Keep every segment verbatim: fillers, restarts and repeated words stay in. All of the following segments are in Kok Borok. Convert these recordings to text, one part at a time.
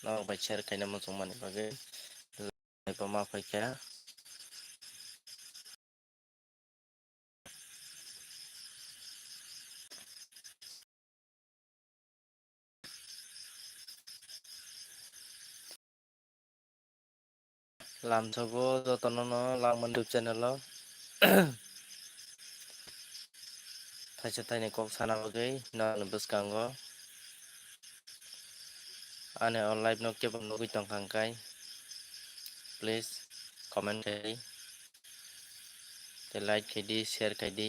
Norok bai share khaina muchungmani bagwi. Like bo ma phaikha. Lamsogo jotono no Langmani YouTube channel o thaisa thaini kok sana bagwi norokni bwskango ani o live no kebo nugwi tongkha hwnkhe please comment khai di, tei like khai di, share khai di.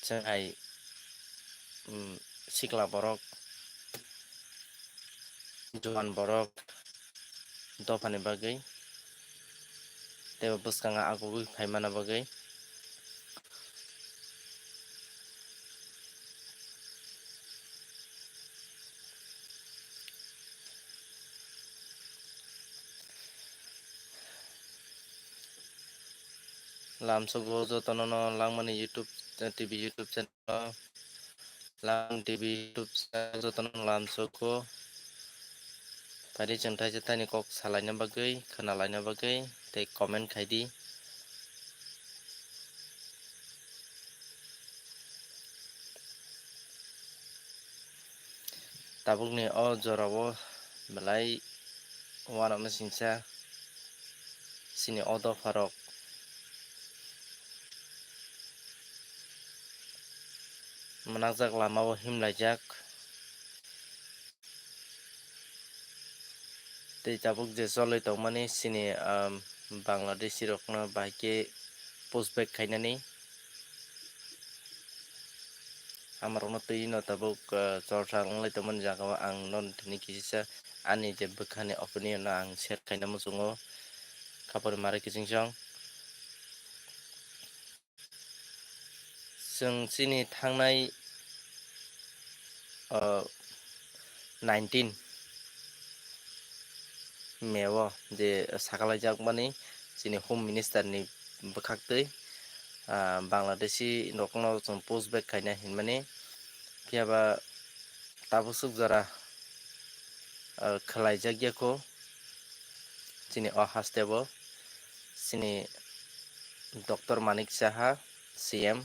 Chwng hai, um, sikla borok, juan borok dophani bagwi tei bo bwskango agugwi phaimana bagwi. Lamsogo jotono no Langmani YouTube, eh, T V YouTube channel o, Langmani T V YouTube channel jotono no lamsogo. Phaidi chwng thaisa thaini kok salaina bagwi, khwnalaina bagwi tei comment khai di. Tabukni o jorao belai uanama singsa chini o dopharok mwnakjak lamao himlaijak. Tei tabuk je cholwi tongmani chini, um, Bangladeshi rokno bahai khe push back khainani. Amarokno twi no tabuk, uh, chorsa wnglai tongmani jagao ang nono thani kisisa ani je bwkhani opinion no ang share khaina muchungo. Khapori mare kiching chong. Chwng chini thangnai, o, nineteen May o je sakalaijak mani chini Home Minister ni bwkhaktwi, ah, Bangladeshi rokno chwng push back khaina hinmani, phiya ba tabuk swk jora, ah, khwlaijak ya kho chini o haste o. Chini Doctor Manik Saha, C M,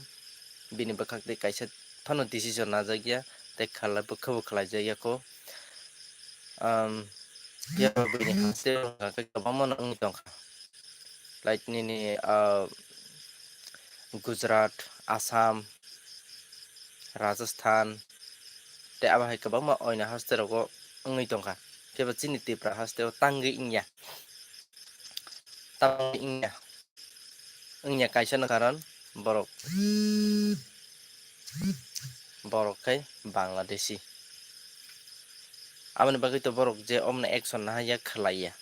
bini bwkhak tei kaisa phano decision najak ya, tei khala bwkha bo khlai jak ya kho. Um, phiya ba bini haste o hwnka khe kwbangma no wngwi tongkha. Like nini, ah, Gujarat, Assam, Rajasthan, tei abo hai kwbangma oina haste rogo wngwi tongkha. Phiya ba chini Tripura haste o tangwi wngya. Tangwi wngya. Wngya kaisa no karon borok, borok khai Bangladeshi. Aboni bagwi to borok je omno action nahaiya, khwlaiya.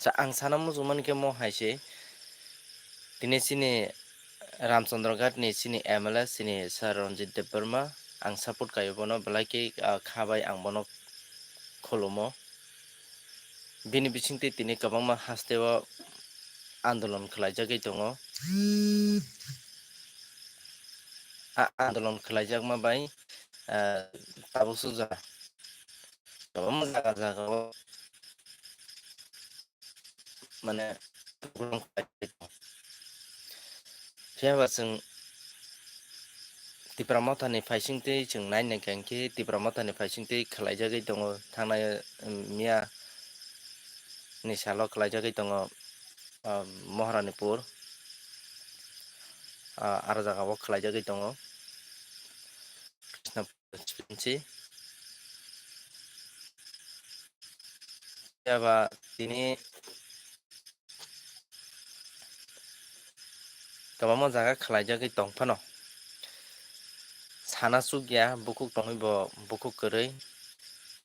Sa-, ang sana muchungmani khe mo hai se, tini chini Ramchandra Ghat ni chini M L A chini Sir Ranjit Debbarma, ang support kaiyo bono, belai khe, ah, kha bai ang bono khulumo. Bini bisingtwi tini kwbangma haste o andolon khwlaijagwi tongo. A andolon khwlaijakma bai, ah, tabuk swk jora kwbangma jaga jaga o mane, phiya ba chwng Tipra Motha ni phaising twi chwng nai nai kha hwnkhe Tipra Motha ni phaising twi khwlaijagwi tongo thangnai, um, miya ni salo khwlaijagwi tongo, um, Moharanipur, ah, aro jaga o khwlaijagwi tongo. Constituency. Phiya ba tini kwbangma jaga khwlaijagwi tong phano, sana chukya, bukhuk tongwi bo bukhuk kwrwi,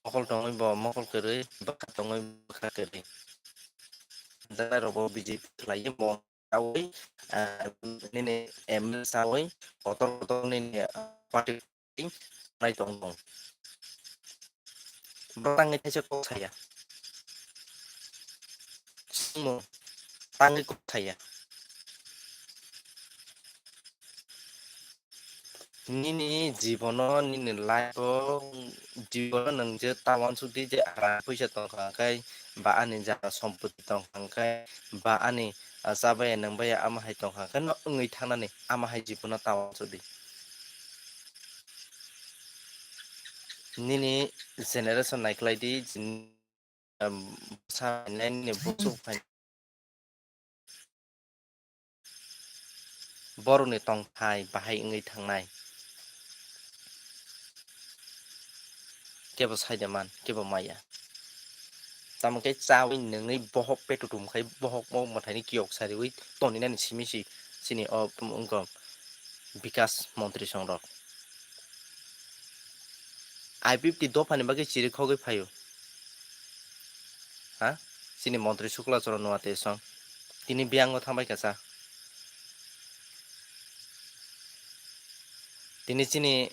mokol tongwi bo mokol kwrwi, bwkha tongwi bwkha kwrwi. Jara rok bo B J P khwlaiwi mo sawi, ah, nini M L A sawi, kotor kotor nini, ah, party nai tong tong. Bo tangwi thaisa kok saya. Simo tangwi kok saya. Nini jibono, nini life o, jibono nwng je ta uansuk di je aram puisa tongkha hwnkhe, ba ani jaga sompoti tongkha hwnkhe, ba ani, ah, chabaya nwngbaya ama hai tongkha hwnkhe no wngwi thangnani ama hai jibono ta uansuk di. Nini generation naikhlai di, jin-, um, bwsa phainai, nini bwswk phainai. Borokni tongthai bahai wngwi thangnai. Kebo saida man, kebo maya. Tamo khe chawi nungwi bohok petutum khai bohok mo mwthaini kiyok sariwi toninani simi si chini o wngkha Bikas montri songrok. I P F T dophani bagwi chiri khogwi phaio. Ha? Chini montri Sukla Charan Noatia song. Tini biyango thangbai kha cha. Tini chini,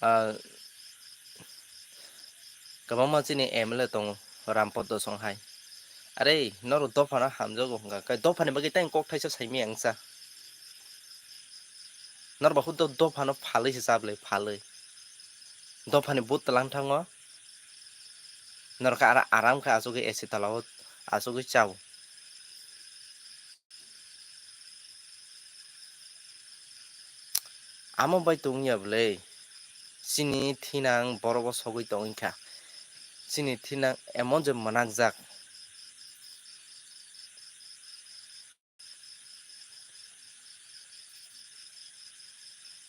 ah, kwbangma chini M L A tongo, Rampaddo song hai. Are, norok dophano hamjago hwnkha khe, dophani bagwi tei kok thaisa saimaya wngsa. Norok ba hwnkhe dophano phalwi se chablai, phalwi. Dophani vote twlang thango, norok khe ara-, aram khe achugwi A C tola o achugwi chao. Amo bai tongya bwle, chini thinang borok o sogwi tongwi kha, chini thinang emon je mwnakjak.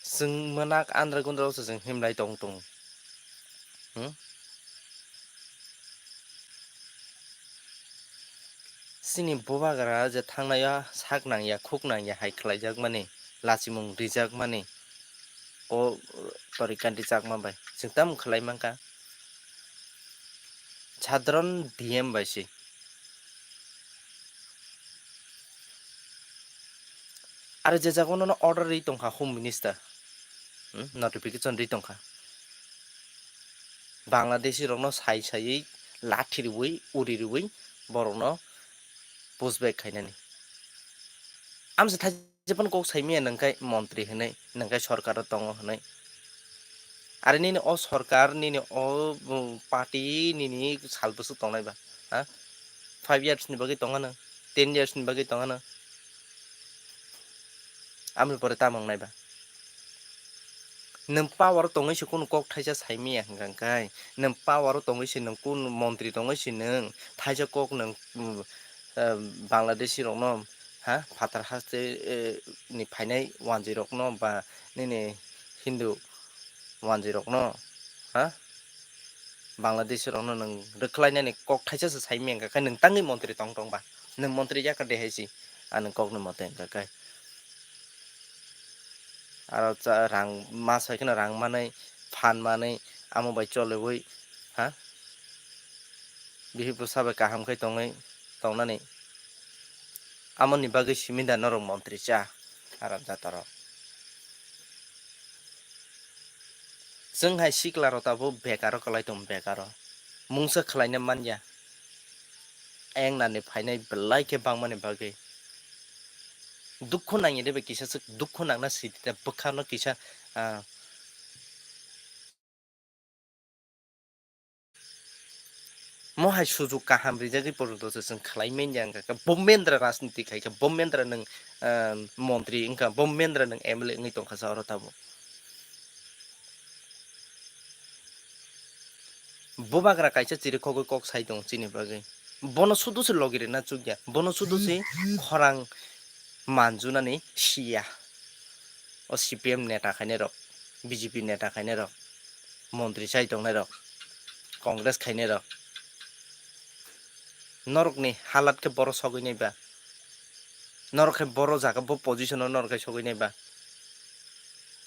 Chwng mwnakh andra gundra se chwng himlai tong tong. Hmm? Chini bubagra je thangnaio sak nangya, khuk nangya hai khlaijakmani, lachimung rijakmani, o Torikandi Chakma bai chwng tamo khlai mankha? Sadharan D M bai se. Aro je jaga no order ri tongkha Home Minister, hmm, notification ri tongkha. Bangladeshi rokno sai saiwi lathi riwi, uri riwi borokno push back khainani. Amsa thai Jepon kok saimaya nangkai montri hinwi, nangkai sorkar o tongo hinwi. Are nini o sorkar, nini o, um, party, nini sal bwswk tongnai ba? Ha? Five years ni bagwi tongano, ten years ni bagwi tongano. Amoni pore tamo wngnai ba? Nwng power o tongwi se kunu kok thaisa saimaya hwnkha khe, nwng power o tongwi se nwng kunu montri tongwi se nwng thaisa kok nwng, um, eh, Bangladeshi rokno, ha, phatar haste, eh, ni phainai wanjwi rokno ba nini Hindu wanjwi rokno, ha, Bangladeshi rokno nwng rwkhlainani kok thaisa se saimaya hwnkha khe nwng tangwi montri tong tong ba? Nwng montri ya kha de hai si, ani kokni mote hwnkha khe. Aro cha-, rang ma sai kheno rang manwi, phan manwi, amo bai choliwi, ha? Bihik bwsa bai kaham khe tongwi tongnani. Amoni bagwi simi da norok montri cha, haram jatarok. Chwng hai sikla rok tabuk bekaro kwlai tong, bekaro. Mungsa khwlaina manya. Ayang nani phainai belai khe bangmani bagwi. Dukhu nangya de bai kisa swk dukhu nangna sidi da bwkhano kisa, ah, mo hai sujuk kaham rijagwi porjonto se chwng khlai manya wngkha khe, bo mendra rajniti khai khe, bo mendra nwng, ah, montri wngkha, bo mendra nwng M L A wngwi tongkha sa oro tabuk. Bubagra kaisa chirikhogwi kok sai tongo chini bagwi. Bono sudu se logi rwna chukya. Bono sudu se khorang manjunani siya. O C P M neta khainai rok, B J P neta khainai rok, montri chai tongnai rok, Congress khainai rok. Norokni halat khe boro sogwi nai ba? Norok khe boro jaga bo position o norok khe sogwi nai ba?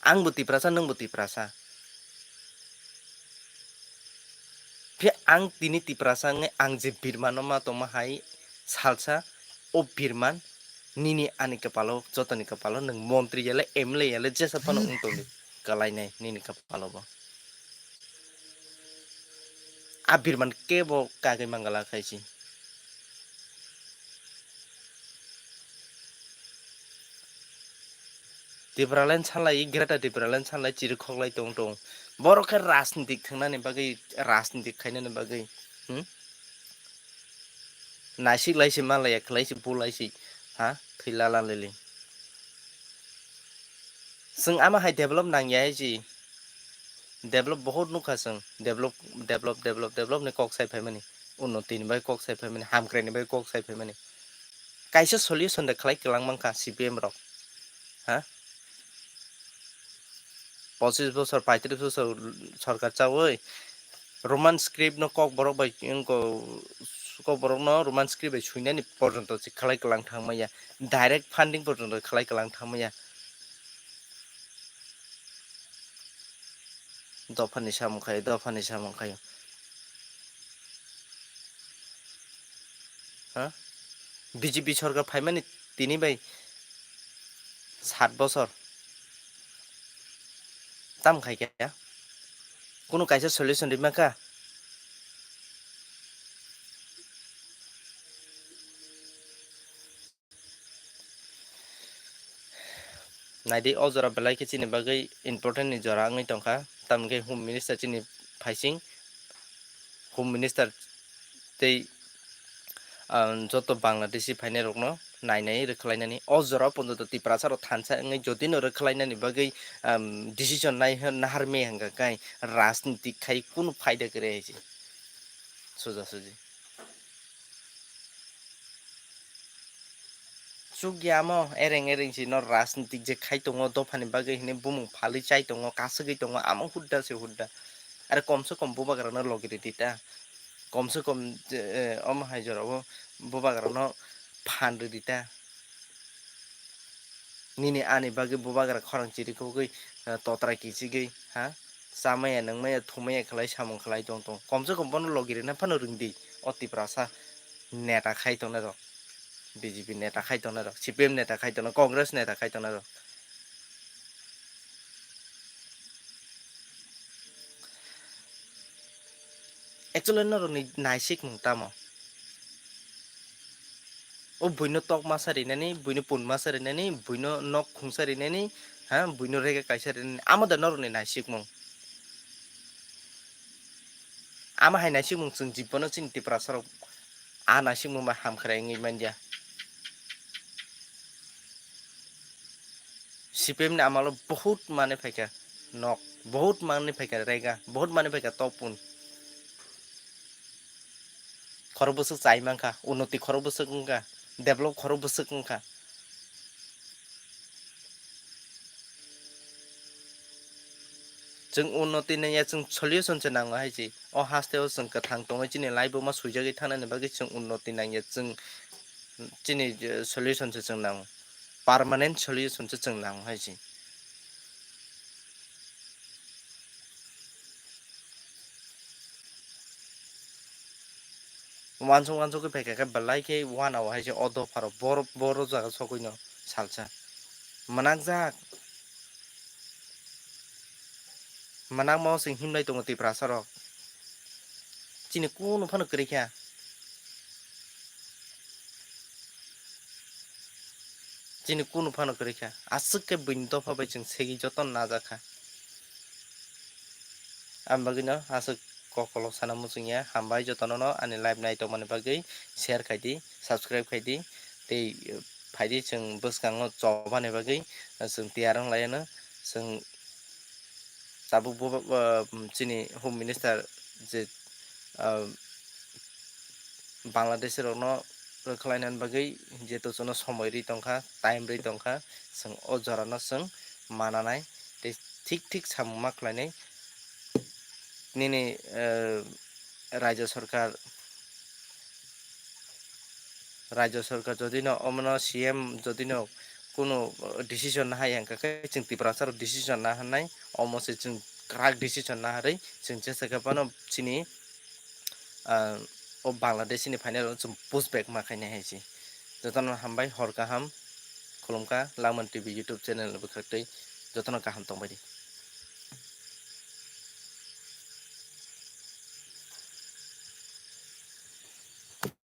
Ang bo Tiprasa, nwng bo Tiprasa. Phiya ang tini Tiprasa wngwi ang je birman no ma tongma hai salsa, o birman nini ani kwpalo, jotoni kwpalo nwng montri yale, M L A yale, jesa phano wng tongdi, kwlainai nini kwpalo bo. A birman kebo kagwi mangala khaisi. Tipraland sanlai, Greater Tipraland sanlai chirikhok lai tong tong. Borok khe rajnitik thangnani bagwi, rajnitik khainani bagwi. Hmm? Naisik lai se malaya, khlai se bulai se. Ha? Thwi lala lili. Chwng ama hai develop nangya hai si. Develop bahut nukha chwng. Develop, develop, develop, develop ni kok sai phaimani. Unnoti ni bai kok sai phaimani. Hamkrai ni bai kok sai phaimani. Kaisa solution de khlai kwlang mankha C P M rok. Ha? Pochis bosor, paitris bosor sorkar chawi Roman script no kok borok bai, wngko, kok borok no Roman script bai suinani porjonto se khlai kwlang thangmaya. Direct funding porjonto khlai kwlang thangmaya. Dophani samung khai, dophani samung khai. Ha? B J P sorkar phaimani tini bai sat bosor. Tam khai khe? Kunu kaisa solution rima kha? Naidi, o jora belai khe chini bagwi important ni jora wngwi tongkha, tamokhe Home Minister chini phaising, Home Minister tei, ah, joto Bangladeshi phainai rokno nai nai rwkhlainani. O jora o ponjoto Tiprasa rok thansa wngwi jodi no rwkhlainani bagwi, um, decision nai hwn nahar me hwnka kai rajniti khai kunu phaida kwrwi hai se. Soja soji. Chukya amo ereng ereng si no rajnitik je khai tongo, dophani bagwi hinwi bumung phalwi chai tongo, kasugwi tongo, amo hudda se hudda. Are komse kom bubagra no logi rwdi ta. Komse kom, eh, omo hai jora o bubagra no phan rwdi ta. Nini ani bagwi bubagra khorang chiri kugwi, eh, totrai kichigwi, ha? Chamaya, nungmaya, thumaya khlai, samung khlai tong tong. Komse kom bono logi rwna phano rwngdi, o Tiprasa neta khai tongnai rok, B J P neta khai tongnai rok, C P M neta khai tongnai, Congress neta khai tongnai rok. Actually norokni naisikmung tamo? O buino tok masa rinani, buino pun masa rinani, buino nok khungsa rinani, ha, buino rega kaisa rinani, amo da norokni naisikmung? Ama hai naisikmung chwng jibono chini Tiprasa rok a naisikmung bai hamkrai wngwi manya. C P M ni amalo bahut manwi phaikha nok, bahut manwi phaikha rega, bahut manwi phaikha topun. Khorok bwswk chai mankha, unnoti khorok bwswk wngkha, develop khorok bwswk wngkha. Chwng unnoti nangya, chwng solution se nango hai se. O haste o chwng kwthang tongwi chini life o ma swijagwi thanani bagwi chwng unnoti nangya, chwng chini, eh, solution se chwng nango, permanent solution se chwng nango hai se. Wansuk wansuk khe phaikha khe belai khe wanao hai se o dopharo boro, boro jaga sogwino salsa mwnakjak. Mwnakma o chwng himlai tongo Tiprasa rok. Chini kunu phano kwrwi kha. Chini kunu phano kwrwi kha. Aswk khe buini dopha bai chwng segwi jotono najak kha. Ang bagwino aswk kokolok sana muchungya. Hambai jotono no ani live nai tongmani bagwi share khai di, subscribe khai di. Tei, eh, phai di chwng bwskango chobani bagwi, eh, chwng tiyar wng lai ano. Chwng tabuk bo, bo, chini Home Minister je, ah, Bangladeshi rokno rwkhlainani bagwi jeto chwngno somoi rwi tongkha, time rwi tongkha, chwng o jorano chwng mananai tei thik thik samung ma khlainai. Nini, eh, Rajya Sarkar, Rajya Sarkar jodi no omono C M jodi no kunu decision nahai hwnkha khe chwng Tiprasa rok decision naharnai, omo se chwng kwrak decision naharwi chwng jesa khe phano chini, ah, o Bangladesh ni final o chwng push back ma khainai hai se. Jotono hambai, hor kaham, khulumkha Langman T V YouTube channel ni bwkhaktwi, jotono kaham tongbai di.